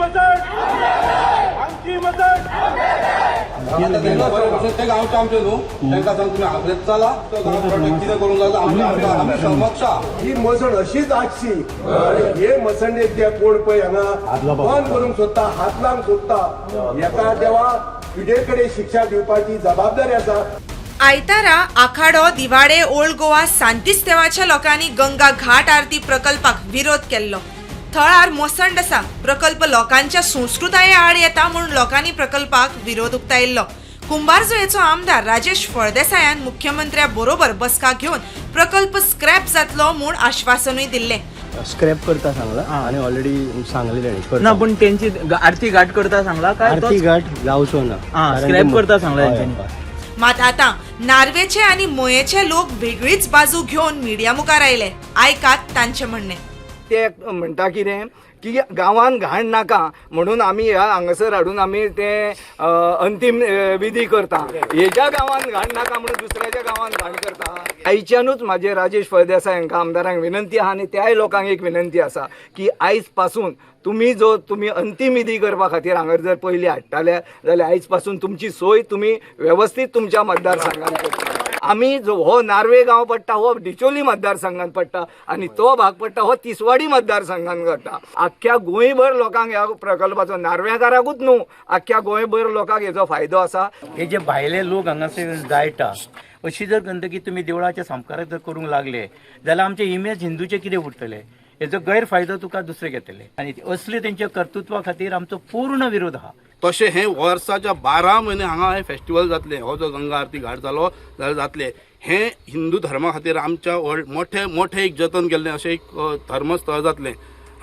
मजत, आमची मजत. आता तेंका बरें भशेन ते गांवचे आमचे न्हू, तांकां सांग, तुमी आपलेच चला. तो गांव प्रोटेक्ट कितें करूंक जाता, आमी सहमत आसा. ही मसण अशीच आसची आणि हे मसंडेक जे कोण पळय हांगा बंद करूंक सोदता, हात लावंक सोदता, हेका देवा तुजे कडेन शिक्षा दिवपाची जबाबदारी आसा. आयतारा आखाडो, दिवाडे, ओल्ड गोवा, सांतिस्तेवाच्या लोकांनी गंगा घाट आरती प्रकल्पाक विरोध केल्लो. थळार मोसंड आसा, प्रकल्प लोकांच्या संस्कृताये आड येता म्हूण लोकांनी प्रकल्पाक विरोध उक्तायल्लो. कुंभारजुवेचो आमदार राजेश फळदेसायान मुख्यमंत्र्या बरोबर बसका घेवन प्रकल्प स्क्रॅप जातलो म्हूण आश्वासनूय दिल्लें. स्क्रॅप करता सांगला आणि ऑलरेडी सांगलेले. ना, पण त्यांची आरती घाट करता सांगला काय? आरती घाट जावचो ना. कारण स्क्रॅप ते करता सांगला हय, तेंच्यांनी. हय. मात आतां नार्वेचे आनी मयेचे लोक वेगळीच बाजू घेवन मिडिया मुखार आयले. आयकात तांचें म्हणणें. ते म्हणटा कितें की गांवान घाण नाका म्हणून आमी ह्या हांगासर हाडून आमी ते अंतीम विधी करता. हेज्या गांवान घाण नाका म्हणून दुसऱ्याच्या गांवान घाण करता. आयच्यानूच म्हाजे राजेश फळदेसाय हांकां आमदारांक विनंती आहा आनी त्याय लोकांक एक विनंती आसा की आयज पासून तुमी जो तुमी अंतीम विधी करपा खातीर हांगार जर पयली हाडटाले जाल्यार आयज पासून तुमची सोय तुमी वेवस्थीत तुमच्या मतदारसंघात करची. आमी जो हो नार्वे गांव पडटा हो डिचोली मतदारसंघात पडटा आनी तो भाग पडटा हो तिसवाडी मतदारसंघात पडटा. आख्ख्या गोंयभर लोकांक ह्या प्रकल्पाचो, नार्वेकाराकूच न्हू, आख्ख्या गोंयभर लोकांक हेजो फायदो आसा. हे जे भायले लोक हांगासर जायटा, अशी जर गंदगी तुमी देवळाच्या सामकाराक जर करूंक लागले जाल्यार आमचे इमेज हिंदूचे कितें उरतले? हेजो गैरफायदो तुका दुसरे घेतले आनी असले तेंच्या कर्तृत्वा खातीर आमचो पूर्ण विरोध आहा. तशें हें वर्साच्या 12 म्हयने हांगा हें फेस्टिवल जातलें. हो जो गंगा आरती घाट जालो जाल्यार जातलें. हें हिंदू धर्मा खातीर आमच्या व्हड मोठें मोठें एक जतन केल्लें अशें एक धर्मस्थळ जातलें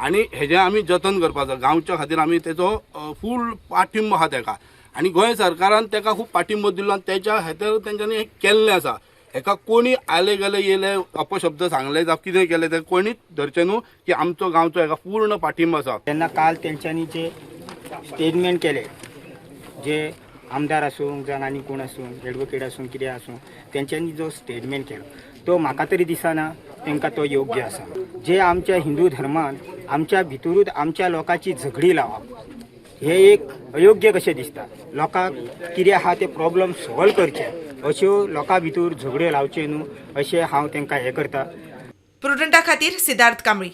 आनी हेजें आमी जतन करपाचो. गांवच्या खातीर आमी तेजो फूल पाठिंबो आहा तेका आनी गोंय सरकारान तेका खूब पाठिंबो दिलो आनी तेच्या खातीर तेंच्यांनी हें केल्लें आसा. हेका कोणी आले गेले येयले, अपशब्द सांगले जावं कितें केलें, तें कोणीच धरचें न्हू की आमचो गांवचो हेका पूर्ण पाठिंबो आसा. तेन्ना काल तेंच्यांनी जे स्टेटमेंट केले, जे आमदार आसूं जावं आनी कोण आसूं, एडवोकेट आसूं, कितें आसूं, तेंच्यांनी जो स्टेटमेंट केलो तो म्हाका तरी दिसना तांकां तो योग्य आसा. जे आमच्या हिंदू धर्मान आमच्या भितरूच आमच्या लोकांची झगडी लावप हे एक अयोग्य कशें दिसता. लोकांक कितें आहा ते प्रॉब्लम सॉल्व करचे, अश्यो लोकां भितर झगड्यो लावच्यो न्हू अशें हांव तांकां हें करता. प्रुडंटा खातीर सिद्धार्थ कांबळी.